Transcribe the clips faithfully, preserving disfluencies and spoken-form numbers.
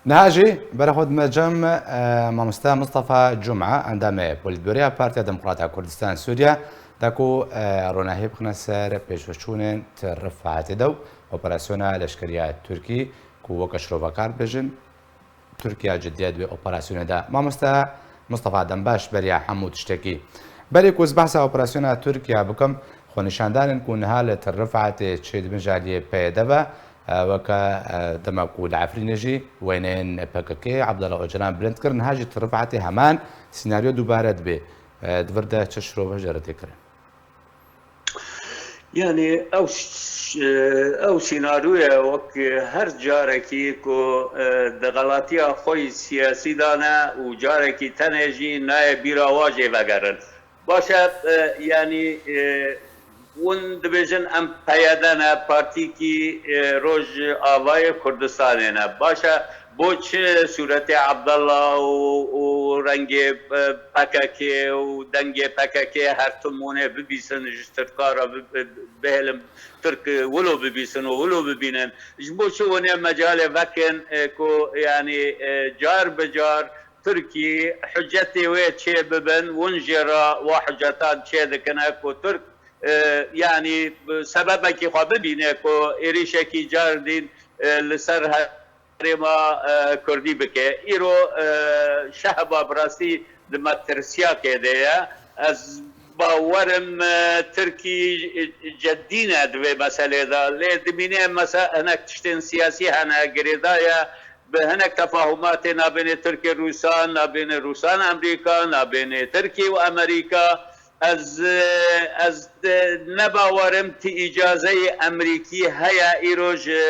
Niha jî berê xwe dime cem, e, mamoste Mustafa Cuma, endamê Polîtbüroya Partiya Demokrata Kurdistan Sûriye, da ku, e, ronahî bixine ser pêşveçûnên Ti Rifatê de û operasyona leşkeriya Tirkî ku weke şirovekar bêjin, Tirkiye ciddiyet wê operasyonê de. Mamoste Mustafa, dem baş beriya hemû tiştekî. Berê ku ez behsa operasyona Tirkiye bikim, xwenîşandanên ku niha li Til Rifatê çêdibin ji aliyê P Y D ve, e, weke, e, dema ku li Efrînê jî wêneyên P K K, Abdullah Ocalan bilind kirin, niha jî Til Rifatê heman sînaryo dubare dibe. E, di vir de çi şirove jê re tê kirin? Yanî ew ş-, ew sînaryoye wek her carekî ku, e, di xelatiya xwe yî siyasî de ne û carekî tenê jî nayê bîra wa jê vegerin. Baş e, e, yanî, e, hûn dibêjin em P Y D ne, partîkî, e, Rojavayê Kurdistanê ne. Baş e, bo çi sûretê Abdullah û, û rengê, e, P K K û dengê P K K her tim hûnê bibîsin, ji Tirka re bi-, bi-, bihêlin, Tirk wilo bibîsin û wilo bibînin? Ji bo çi hûnê mecalê vekin, e, ku, yanî, e, car bi car Tirkî hicetê wê çê bibin, hûn jê re wa hicetan çê dikine ku Tirk, e, yanî bi sebebekî xwe bibîne ku êrîşekî car dîn, e, li ser herêma, e, Kurdî bike. Îro, e, Şehba bi rastî di metirsiyakê de ye. Ez bawerim, e, Tirkî ceddî ne di vê meselê de. Lê dimîne mese-, hinek tiştên siyasî hene, girêdayî ye. Bi hinek tefahumatê nabênê Tirkê Rûsan, nabênê Rûsan Amerîka, nabênê Tirkî û Amerîka. Ez, ez ne bawerim ti îcazeyê Amerîkî heye îro ji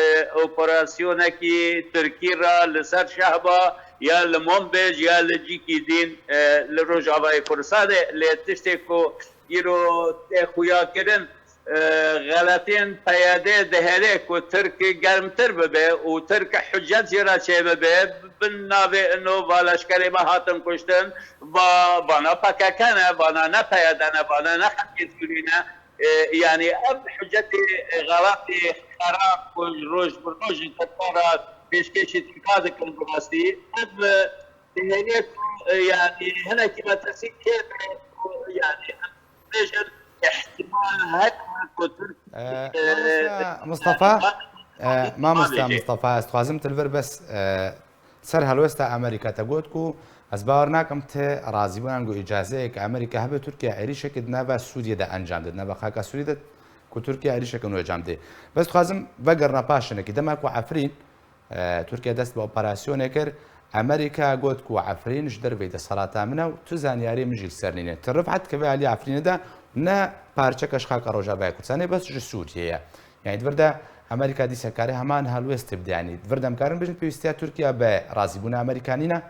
operasyonekî Tirkî re li ser Şehba ya li Manbij ya li cîkî dîn, e, li Rojavayê Kurdistanê. Lê tiştê ku îro tê xuyakirin, e, xeletên P Y D dihêle ku Tirk germtir bibe û Tirk hicet jê re çêbibe, bin navê ino va leşkerê me hatin kuştin, va, vana P K K ne, vana ne P Y D ne, vana ne xelkê Sûrî ne. E, yanî ev hicetê, e, xeletê xerab ku ji roj bi roj ji Tirkan re pêşkêşî Tirka dikin bi rastî. Ev, e, dihêle ku, e, yanî hinekî metirsî kêm e ku, yanî em bêjin, ihtimal heye ku Tirk, E, e, Mamoste Mustafa, yanî, e, Mamoste Mustafa, ez dixwazim tu li vir bes, e, ser helwesta Amerîka te got ku ez bawer nakim ti razîbûnan ku îcazeyek Amerîka hebe Tirkiye êrîşekê di nava Sûriyê de encam de, di nava xaka Sûriyê de ku Tirkiye êrîşeke nû encam de. Bes dixwazim vegerina paş hinekî. Dema ku Efrîn, e, Tirkiye dest bi operasyonê kir, Amerîka got ku Efrîn ji derveyî desthilata min e û tu zanyariyê min jî li ser nîne. Til Rifat dikeve alî Efrînê de ne parçeke ji xaka Rojavayê Kurdistanê, bes ji Sûriyê ye. Yanî di vir de Amerîka dîsa kare heman helwest bide. Yanî di vir de em karin bêjin pêwîstiya Tirkiye bi razîbûna Amerîka nîne?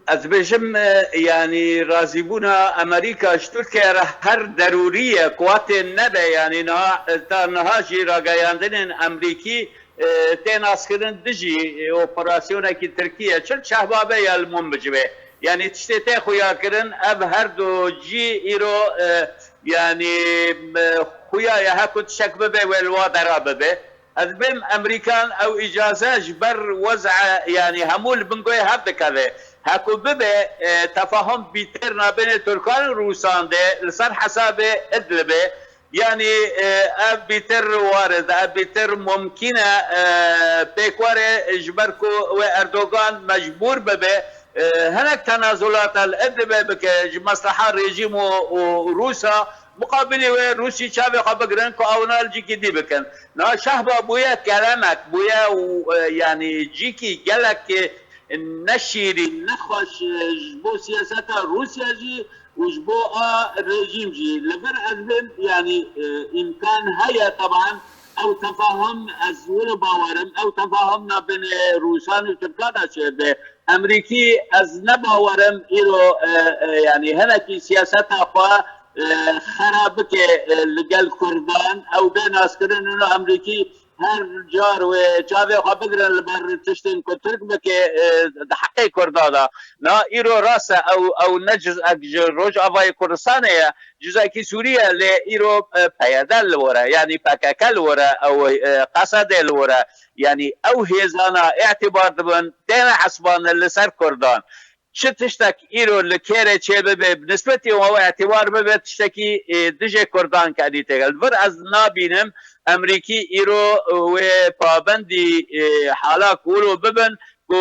Ez dibêjim, e, yanî razîbûna Amerîka ji Tirkiye re her derûrî ye, ku wa tê nebe, yanî niha, ta niha jî rageyandinên Amerîkî, e, tê naskirin dijî, e, operasyonekî Tirkiye, çi li Şehba be ya li Munbic be. Yanî tiştê tê xuya kirin, ev her du cî îro, e, yanî, e, xuya ye, heku tiştek bibe wê li wa dera bibe. Ez bêm Amerîkan ew îcaze ji ber wez'e, yanî hemû li bin guhê hev dikeve. Heku bibe, e, tefahum bîtir nabênê Tirkan û Rûsan de li ser hesabê Idlibê. Yanî, e, ev bîtir warid e, ev bîtir mumkîn e, e, pêk were ji ber ku wê Erdogan mecbûr bibe, e, hinek tenazulata li Idlibê bike ji mesleha rejîm û, û Rûsa. Muqabilê wê Rûsî çavê xwe bigirin ku ewna li cîkî dî bikin. Niha Şehba bûye kelemek, bûye û, e, yanî cîkî gelek, e, neşîrîn, nexweş, e, ji bo siyaseta Rûsya jî û ji bo a rejîm jî. Li vir ez bêm, yanî, e, îmkan heye, teban, ew tefahum, ez wilo bawerim, ew tefahum nabênê Rûsan û Tirkan de çêbe. Emerîkî, ez ne bawerim îro, e, e, yanî hinekî siyaseta xwe, e, xera bike, e, li gel Kurdan. Ew bê naskirin û Emerîkî her car wê çavê xwe bigirin li ber tiştên ku Tirk bike, e, di heqê Kurda de. Na îro rast e, ew, ew ne cizek ji Rojavayê Kurdistanê ye, cizekî Sûrî ye, lê îro, e, P Y D li wir e, yanî P K K li wir e, ew, e, Qesedê li wir e. Yanî ew hêzana îtîbar dibin, têne hesibandin li ser Kurdan. Çi tiştek îro li Kêrê çêbibe, bi nisbetî wan we îtîbar bibe, tiştekî, e, dijê Kurdan kenî têke. Li vir ez nabînim Emerîkî îro wê pabendî, e, hala ku wilo bibin, ku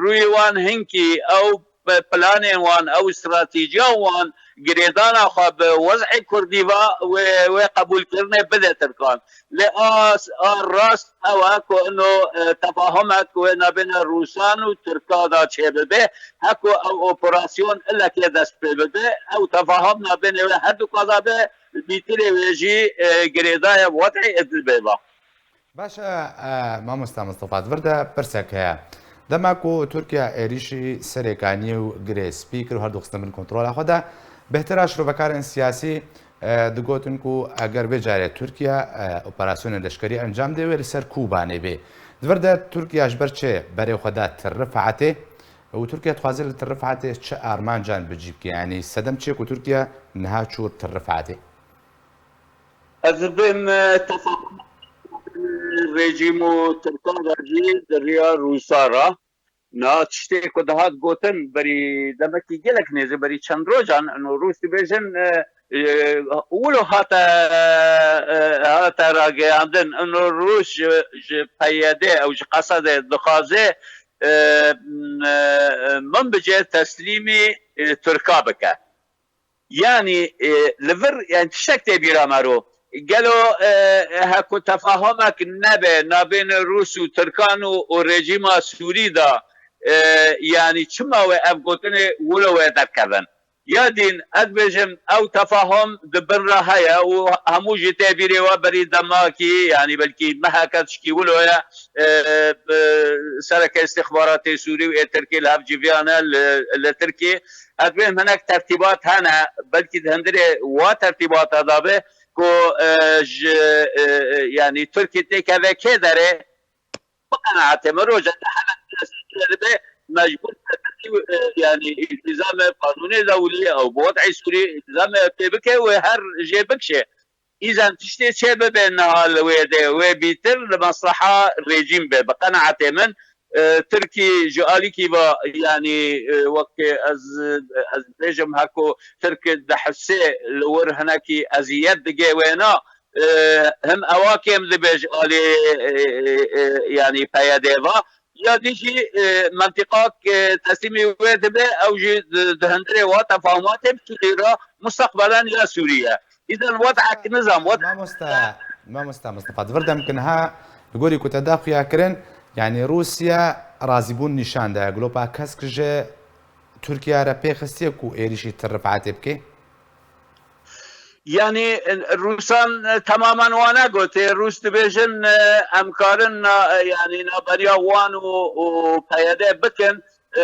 rûyê wan hinkî ew planên wan, ew stratejîya wan, girêdana xwe bi wez'ê Kurdî ve wê, wê qebûlkirinê bide Tirkan. Lê a, a rast ew e ku ino, e, tefahumek ku wê nabêne Rûsan û Tirka de çêbibe, heko ew operasyon ilekê dest pê bibe, ew tefahum nabêne wê her du qada be, bîtirê wê jî, e, girêdayê wez'ê Idlibê be. Baş e, e, mamosta Mistefa, di vir de pirsek heye. Dema ku Tirkiye êrîşî Serêkaniyê û Girê Spî kir û her du xistin bin kontrola xwe de, bêhtir a şirovekarên siyasî, e, digotin ku eger vê carê Tirkiye, e, operasyonên leşkerî encam dê, wê li ser Kobanê bê. Di vir de Tirkiye ji ber çi berê xwe da Tirrifetê û Tirkiye dixwaze li Tirrifetê çi armancan bi cî bike? Yanî sedem çi ye ku Tirkiye niha çû Tirrifetê? Ez dibêm, e, tefahum rejîm û Tirkan re jî di riya Rûsa re. Na tiştê ku dihat gotin berî demekî gelek nêzî, berî çend rojan, ino Rûs dibêjin, e, e, wilo hate, e, hate rageyandin, ino Rûs ji, ji P Y D ew ji Qesedê dixwaze, e, m, e, min bicê teslîmî, e, Tirka bike. Yanî, e, li vir, yanî tiştek tê bîra me ro. Gelo, e, heko tefahumek nebe nabêne Rûs û Tirkan û, û rejîma Sûrî de, e, yanî çima wê ev gotinê wilo wê derkevin? Ya dîn, ez bêjim, ew tefahum di bin re heye û hemû jî tê bîrê we berî demakî, yanî belkî meheke tişkî wilo ye, e, e, sereke îstixbaratê Sûrî û ê Tirkî li hev civiyane li, li Tirkî. Ez bêm hinek tertîbat hene, belkî di hundirê wa tertîbata de be ku, e, ji, e, e, yanî Tirkî têkeve kê derê, bi qenaetê min roja te hemek siyasî dibe, mecbûr be, e, yanî îltizame qanûnê dewlî ew bi wez'ê Sûrî îltizame pê bike û her jê bikişe. Îzen tiştê çê bibe niha li wê de, wê bîtir li mesleha rejîm be. Bi qenaetê min, e, Tirkî ji alîkî ve, yanî, e, wek ez, ez bêjim, heko Tirk dihise li wir hinekî eziyet digê wêna, e, him ewa kêm dibe ji alî, e, e, e, yanî P Y D ve. Ya dî jî, e, mentiqak, e, teslîmî wê dibe, ew jî di, di hundirê wa tefahumatê bi Sûrî re mustaqbelen ya Sûrî ye. Îzen wez'ek nizam, wez'ek Mamosta, mamosta Mistefa, di vir de min niha li gorî ku te da xuya kirin, yanî Rûsya razîbûn nîşan daye. Glopa Kesk ji Tirkiye re pê xistiye ku êrîşî Tirrifetê bike? Yanî, e, Rûsan, e, temamen wane gotiye. Rûs dibêjin, e, em karin na, e, yanî naberiya wan û, û P Y D bikin. E,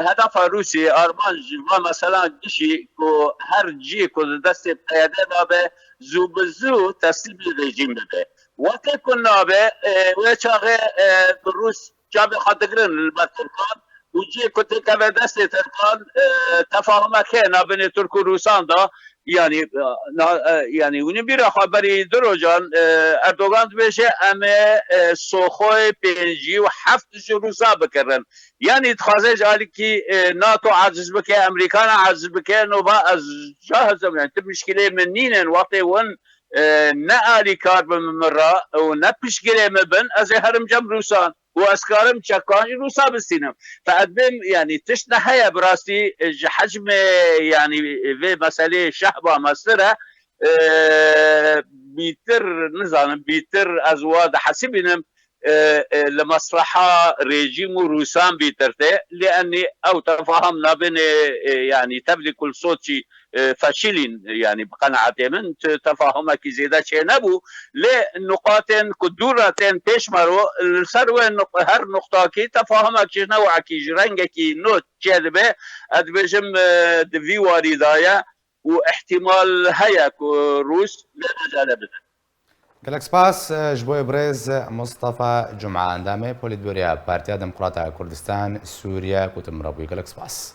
hedefa Rûsî, armanc va mesela gişî ku her cî ku di destê P Y D de be, zû bi zû teslîmî rejîm bibe. Wextê ku nabe, e, wê çaxê, e, bi Rûs çavê xwe digirin li ber Tirkan û cihê ku têkeve destê Tirkan, e, tefahumek heye nabênê Tirk û Rûsan de, yanî, e, na, e, yanî hûn ê bîra xwe berî du rojan, e, Erdogan dibêje, em ê, e, Soxoyê pêncî û heft ji Rûsa bikirin. Yanî dixwaze ji alîkî, e, NATO aciz bike, Amerîkana aciz bike, no va ez cahizim, yanî tu muşkilê min nînin, wextê hûn, e, ne alîkar bin min re û ne piştgirê min bin, ez ê herim cem Rûsan. û ez karim çekan jî Rûsa bistînim. Fe ez bêm, yanî tişt ne heye bi rastî, e, ji hecmê, yanî vê meselê şehba mestir e, e, bîtir, nizanim, bîtir ez wa dihesibînim, e, e, li mesleha rejîm û Rûsan bîtir tê. Lê enî ew tefaham nabênê, e, yanî tevlî kul Soçî e, feşilîn, yanî bi qenaetê min tu tefahumekî zêde çênebû, lê nuqatên ku dûr re tên pêş me ro, li ser wê nuq-, her nuqtakî tefahumek ji newekî, ji rengekî nû çêdibe, ez dibêjim, e, di vî warî de ye û îhtîmal heye ku Rûs vê mecalê bide. Gelek spas ji bo birêz Mustafa Cuma, endamê Polîtbûroya Partiya Demokrata Kurdistan Sûriye ku tu min re bûyî. Gelek spas.